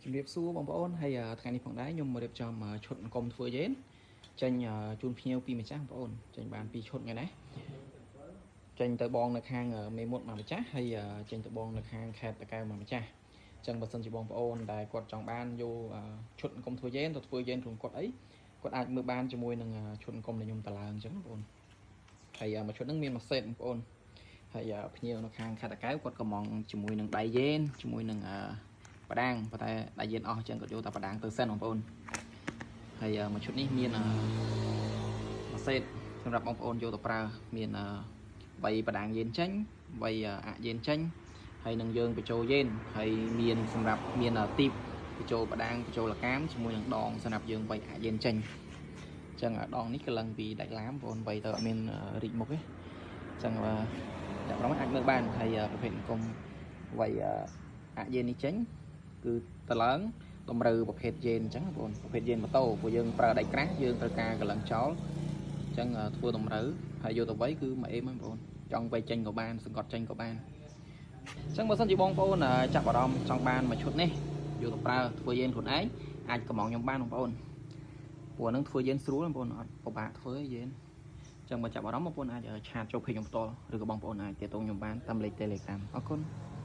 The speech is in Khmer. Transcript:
ជំរាបសួរបងប្អូនហើយថ្ងៃនេះផងដែរខ្ញុំមករៀបចំឈុតអង្គុំធ្វើយេនចេញជូនភ្ញៀវពីម្ចាស់បងប្អូនចេញបានពីរឈុតថ្ងៃនេះចេញទៅបងនៅខាងមេមត់មកម្ចាស់ហើយចេញទៅបងនៅខាងខេត្តតាកែវមកម្ចាស់អញ្ចឹងបើសិនជាបងប្អូនដែលគាត់ចង់បានយកឈុតអង្គុំធ្វើយេនទៅធ្វើយេនខ្លួនគាត់អីគាត់អាចមើលបានជាមួយនឹងឈុតអង្គុំដែលខ្ញុំតឡើងអញ្ចឹងបងប្អូនហើយមួយឈុតហ្នឹងមានមួយសេតបងប្អូនហើយភ្ញៀវនៅខាងខេត្តតាកែវគាត់ក៏មងជាមួយនឹងដៃយេនជាមួយនឹងបដាងប៉ុន្តែដៃយេនអស់អញ្ចឹងគាត់យកតែបដាងទៅសិនបងប្អូនហើយមួយឈុតនេះមានមួយសេតសម្រាប់បងប្អូនយកទៅប្រើមានវៃបដាងយេនចេញវៃអាក់យេនចេញហើយនឹងយើងបញ្ចូលយេនហើយមានសម្រាប់មានទីបបញ្ចូលបដាងបញ្ចូលលកាមជាមួយនឹងដងសម្រាប់យើងវៃអាក់យេនចេញអញ្ចឹងដងនេះក៏លឹងពីដាច់ឡាមបងប្អូនវៃទៅអត់មានរីកមុខទេអញ្ចឹងអ្នកប្រហែលអាចមើលបានហើយប្រភេទអង្គុំវៃអាក់យេននេះចេញ គឺតឡើងតម្រូវប្រភេទយេនអញ្ចឹងបងប្អូនប្រភេទយេនម៉ូតូព្រោះយើងប្រើដែកក្រាស់យើងត្រូវការកលឹងចោលអញ្ចឹងធ្វើតម្រូវហើយយកទៅវៃគឺមួយអេមហ្នឹងបងប្អូនចង់វៃចេញក៏បានសង្កត់ចេញក៏បានអញ្ចឹងបើសិនជាបងប្អូនចាប់អារម្មណ៍ចង់បានមួយឈុតនេះយកទៅប្រើធ្វើយេនខ្លួនឯងអាចកំងខ្ញុំបានបងប្អូនព្រោះហ្នឹងធ្វើយេនស្រួលបងប្អូនអត់ពិបាកធ្វើទេយេនអញ្ចឹងបើចាប់អារម្មណ៍បងប្អូនអាច chat ចូល page ខ្ញុំផ្ទាល់ឬក៏បងប្អូនអាចទាក់ទងខ្ញុំបានតាមលេខ Telegram អរគុណ។